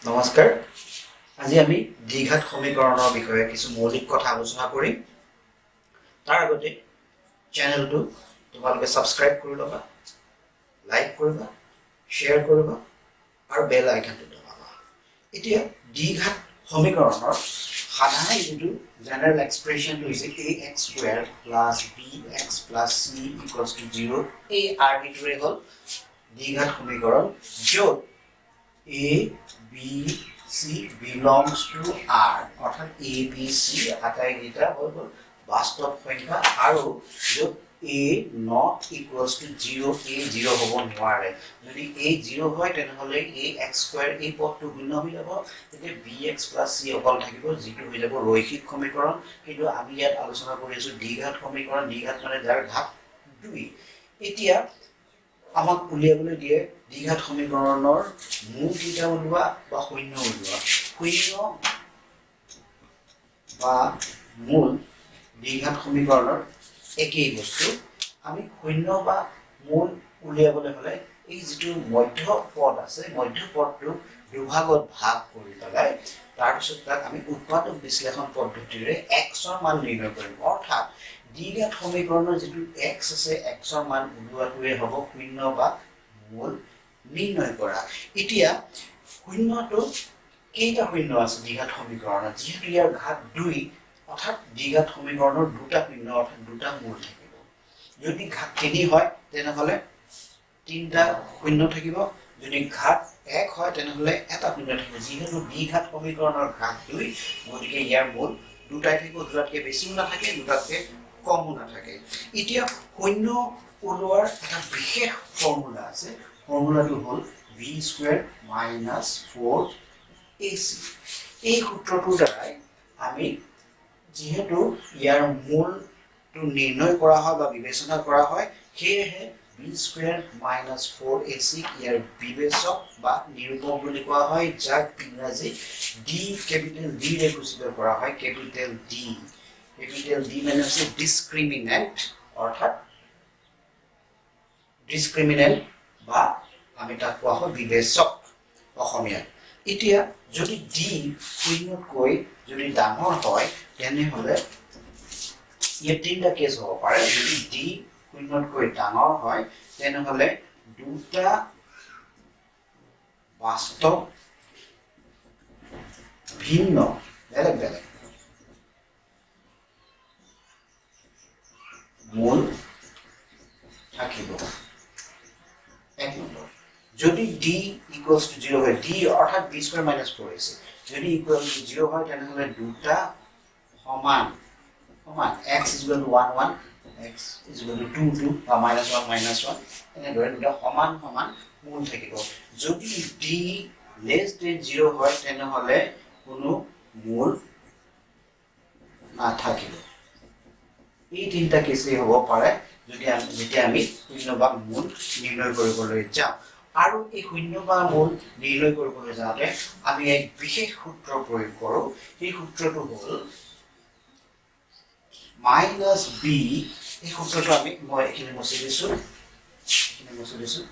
নমস্কাৰ। আজি আমি দ্বিঘাত সমীকৰণৰ বিষয়ে কিছু মৌলিক কথা আলোচনা কৰিম। তাৰ আগতে চেনেলটো তোমালোকে ছাবস্ক্ৰাইব কৰি ল'বা, লাইক কৰিবা, শ্বেয়াৰ কৰিবা আৰু বেল আইকনটো দবাবা। এতিয়া দ্বিঘাত সমীকৰণৰ সাধাৰণ যিটো জেনেৰেল এক্সপ্ৰেশ্যনটো হৈছে a x square plus b x plus c equals to zero. এই আৰ্হিটোৰে হ'ল দ্বিঘাত সমীকৰণ, য'ত a, b, c belongs to R, অৰ্থাৎ এ, বি, চি আটাইকেইটা হৈ গ'ল বাস্তৱ সংখ্যা আৰু য'ত a not equals to zero, a zero হ'ব নোৱাৰে। যদি এ জিৰ' হয়, তেনেহ'লে এ এক্স স্কুৱেৰ এই পদটো শূন্য হৈ যাব। তেতিয়া বি এক্স প্লাছ চি অকল থাকিব, যিটো হৈ যাব ৰৈখিক সমীকৰণ। কিন্তু আমি ইয়াত আলোচনা কৰি আছোঁ দ্বিঘাত সমীকৰণ। দ্বিঘাত মানে যাৰ ঘাত দুই। এতিয়া আমাক উলিয়াবলৈ দিয়ে দ্বিঘাত সমীকৰণৰ মূল কেইটা উলিওৱা বা শূন্য উলিওৱা। শূন্য বা মূল দ্বিঘাত সমীকৰণৰ একেই বস্তু। আমি শূন্য বা মূল উলিয়াবলৈ হ'লে এই যিটো মধ্য পদ আছে, মধ্য পদটো দুভাগত ভাগ কৰি পেলাই তাৰপিছত তাক আমি উৎপাদক বিশ্লেষণ পদ্ধতিৰে এক্সৰ মান নিৰ্ণয় কৰিম। অৰ্থাৎ দ্বিঘাত সমীকৰণৰ যিটো এক্স আছে, এক্সৰ মান উলিওৱাটোৱে হ'ব শূন্য বা মূল নিৰ্ণয় কৰা। এতিয়া শূন্যটো কেইটা শূন্য আছে দ্বিঘাত সমীকৰণত? যিহেতু ইয়াৰ ঘাত দুই, অৰ্থাৎ দ্বিঘাত সমীকৰণৰ দুটা শূন্য, অৰ্থাৎ দুটা মূল থাকিব। যদি ঘাত তিনি হয়, তেনেহ'লে তিনিটা শূন্য থাকিব। যদি ঘাত এক হয়, তেনেহ'লে এটা শূন্য থাকিব। যিহেতু দ্বিঘাত সমীকৰণৰ ঘাত দুই, গতিকে ইয়াৰ মূল দুটাই থাকিব। দুটাতকৈ বেছিও নাথাকে, দুটাতকৈ কমো নাথাকে। এতিয়া শূন্য ওলোৱাৰ এটা বিশেষ ফৰ্মুলা আছে। ফৰ্মুলাটো হ'ল b square minus four a c। এই সূত্ৰটোৰ দ্বাৰাই আমি যিহেতু ইয়াৰ মূলটো নিৰ্ণয় কৰা হয় বা বিবেচনা কৰা হয়, সেয়েহে b square minus four a চিক ইয়াৰ বিবেচক বা নিৰূপক বুলি কোৱা হয়, যাক ইংৰাজী ডি, কেপিটেল ডিৰে সূচিত কৰা হয়। কেপিটেল ডি, কেপিটেল ডি মানে হৈছে ডিছক্ৰিমিনেণ্ট, অৰ্থাৎ ডিছক্ৰিমিনেণ্ট বা আমি তাক কোৱা হয় বিবেচক অসমীয়াত। এতিয়া যদি ডি শূন্যতকৈ যদি ডাঙৰ হয়, তেনেহ'লে ইয়াত তিনিটা কেছ হ'ব পাৰে। যদি ডি শূন্যতকৈ ডাঙৰ হয়, তেনেহ'লে দুটা বাস্তৱ ভিন্ন, বেলেগ বেলেগ মূল থাকিব, এক নম্বৰ। যদি ডি ইকুৱেলছ টু জিৰ' হয়, ডি অৰ্থাৎ b square minus four a c যদি ইকুৱেল টু জিৰ' হয়, তেনেহ'লে দুটা সমান সমান, x is equal to one one, x is equal to two two বা মাইনাছ ওৱান মাইনাছ ওৱান, এনেদৰে দুটা সমান সমান মূল থাকিব। যদি ডি লেছ দেন জিৰ' হয়, তেনেহ'লে কোনো মূল নাথাকিব। এই তিনিটা কেছেই হ'ব পাৰে যদি আমি যেতিয়া আমি শূন্য বা মূল নিৰ্ণয় কৰিবলৈ যাওঁ। আৰু এই শূন্য বা মূল নিৰ্ণয় কৰিবলৈ যাওঁতে আমি এক বিশেষ সূত্ৰ প্ৰয়োগ কৰোঁ। সেই সূত্ৰটো হ'ল মাইনাছ বি। এই সূত্ৰটো আমি, মই এইখিনি মচি দিছোঁ, এইখিনি মচি দিছোঁ।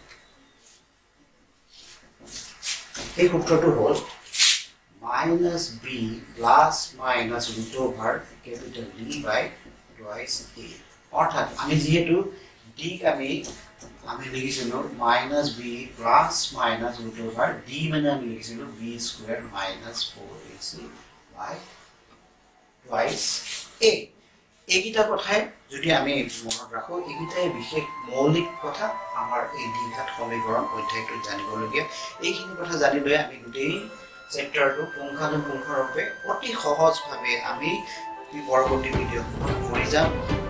সেই সূত্ৰটো হ'ল minus b plus minus root over capital D by twice a। অৰ্থাৎ আমি যিহেতু ডিক আমি লিখিছিলোঁ minus b plus minus root over D মানে আমি লিখিছিলোঁ b square minus four a c by twice a। এইকেইটা কথাই যদি আমি মনত ৰাখোঁ, এইকেইটাই বিশেষ মৌলিক কথা আমাৰ এই দ্বিঘাত সমীকৰণ অধ্যায়টোত জানিবলগীয়া। এইখিনি কথা জানি লৈ আমি গোটেই চেপ্টাৰটো পুংখানুপুংখৰূপে অতি সহজভাৱে আমি পৰৱৰ্তী ভিডিঅ'সমূহত কৰি যাম।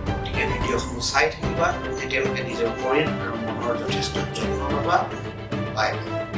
গতিকে ভিডিঅ'সমূহ চাই থাকিবা। তেতিয়ালৈকে নিজৰ শৰীৰ আৰু মনৰ যথেষ্ট যত্ন ল'বা। Bye bye.